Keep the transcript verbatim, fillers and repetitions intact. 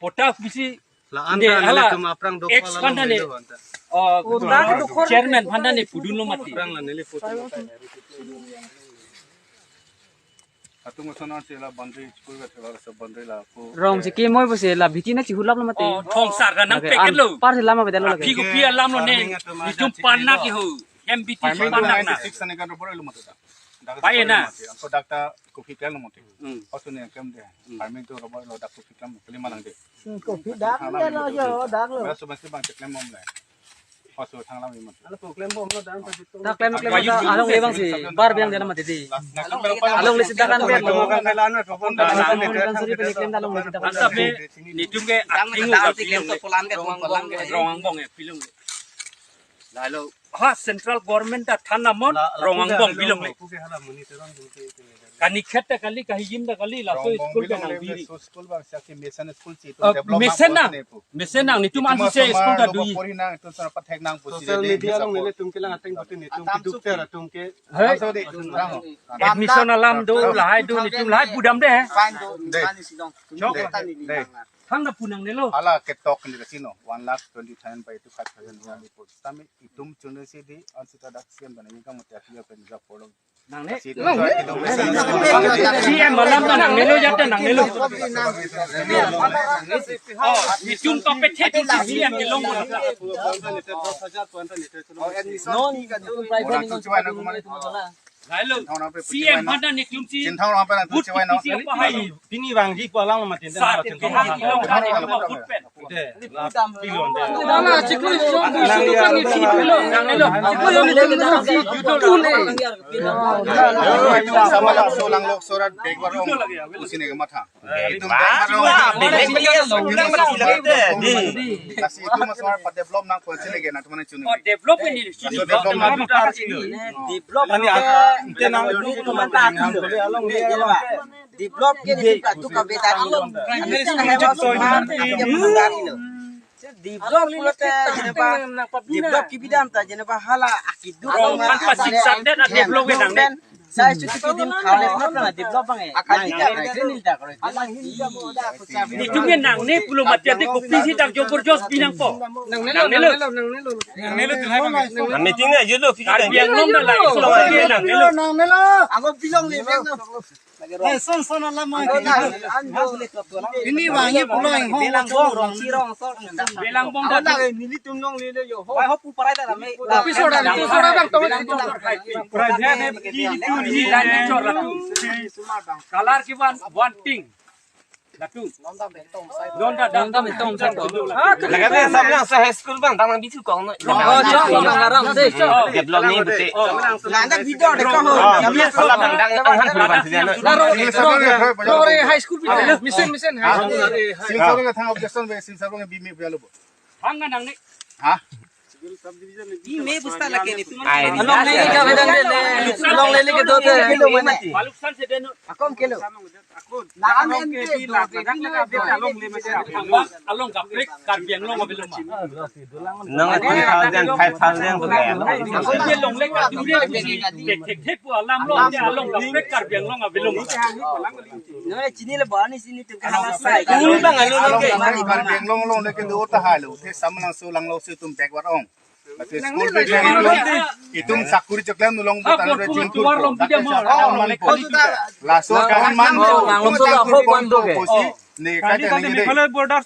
Pota bisi la anta de, hala, nelitum aphrang dokpal ex along phan ta ne, melo anta. Oh, dak dokpal chairman phan ta ne pudunlo mati. Aphrang la neli photo mata. Atung sonon si la boundary, school ka thela sa boundary la ko. Rong si ke moi bo si la B T na chihulaplo mati. Oh, thong sar ka nang lake peket lo. Anpar si lama bedalo lake. Aphi kopi alamlo ne. Itum pan na ke ho. M B T si pan na na. Six ane kan robor lo mati ta. Bai na. Ko dak ta kopi kan lo mati. Hmm. Oso ne kem de. Hmm. Farming to robor lo dak kopi kan lo. Kali malang de. Hmm, kopi dak lo yo, dak lo. Ba so ba si bang cheklem mom le. Paso thang lam iman. Alo ko klem bom lo dan paso. Ta klem klem ta along le bang si bar biang jana mati di. Along le sida kan biang lo. Along le sida kan. Ansap me nitum ke ating dan si klem ta polan ke rong angbong ke pilong. Lalo ha central government ta than namon rong angbong pilong le. Kani khet ta kali, kahijim ta kali, laso school ke nang biri. School bang siak si mission school si. Oh, develop mission nang. Mesen nang, nitum ansi se school ta dui. Pori nang, itum sana pathek nang pusi social media along nelitum kelang ateng putin nitum kiduk ter atum ke. Hey. Laso de, rang. Admission alam do, lahai do, nitum lahai pudam de. Fine do. De. Fine si dong. Chok. De. Thang na punang nelo. Hala ketok ni kasino, one lakh twenty thousand by two five thousand one report. Tame itum chunde si di, ansi ta dak sian bana ingkang mati akia pen ja polong. Nang ne? C M malam ta nang nelo jata nang nelo. Oh, nitum to pe the tu C M ke long. Non ka tu private non tu mana tu mana. Lailo. C M hada nitum si. Chinthang orang pe nang tu but chewai no. Si apa hai? Pini bang di ko alang mati. Sa te ke ha long ka ni ma kut pen. Dala chiklo isom bu sudu kan ni si pilo. Chiklo yo ni chiklo si judo tu ne. Sama lang so lang lok sorat bag warong. Usi ne ke matha. Itum bag warong. Kasi itum mas mar pa develop nang ko sini ke na tumane chuni. Oh, develop ini. Kasi develop nang. Develop ani ante nang itu mata along le along. Develop ke di ka tu ka beda ilo. Develop pulote jeneba develop kibidam ta jeneba hala akiduk. Alo kan pasik sandet a develop ke nang ne. Sai suti kidim khale na develop bang e. Akali ka nil da kore. Nitum ke nang ne pulo mati ate kopi si dak jobor jos binang po. Nang nelo, nang nelo, nang nelo. Nang nelo tu hai bang. Meeting aja lo. Karbi Anglong na lai. Nang nelo. Ako bilong le. Eh, son son alam mo. Ini wangi pulo yang hong. Belang bong. Belang bong. Ada nili tum nong lele yo. Ho. Ho pu parai ta me. Tapi sora, itu sora bang tong. Kalar ki one, one thing. Datu. Non da dam dam tong sa to. Lagade samlang sa high school bang tang bisu kong no. Oh, jo, bang arang se. Develop ni bete. Nanda video de ko. Salam dang dang ang han pura sida no. Laro, laro high school bi. Mission, mission high school. Sim sarong thang objection be sim sarong bi me belo. Hang nang ni. Ha? Bi me busta lake ni. Ai, along le ka bedang de le. Along le le ke do te. Balukson se denu. Akom kelo. Lahan ente do te. Along kaprek Karbi Anglong abilong ma. Nang two thousand, five thousand ko kaya. Along ye long le ka dure. Thek thek thek pu alam lo. Along kaprek Karbi Anglong abilong. No, chini le bani chini tu ka hala sai. Along bang along ke. Karbi Anglong long le ke do ta halo. The samlang so lang lo se tum backward ong. Ate school bag itum, itum sakuri cheklem nulong bu tanu re jun tur ko. Laso kan man ko. Laso kan man ko. Ne kani kani Meghalaya border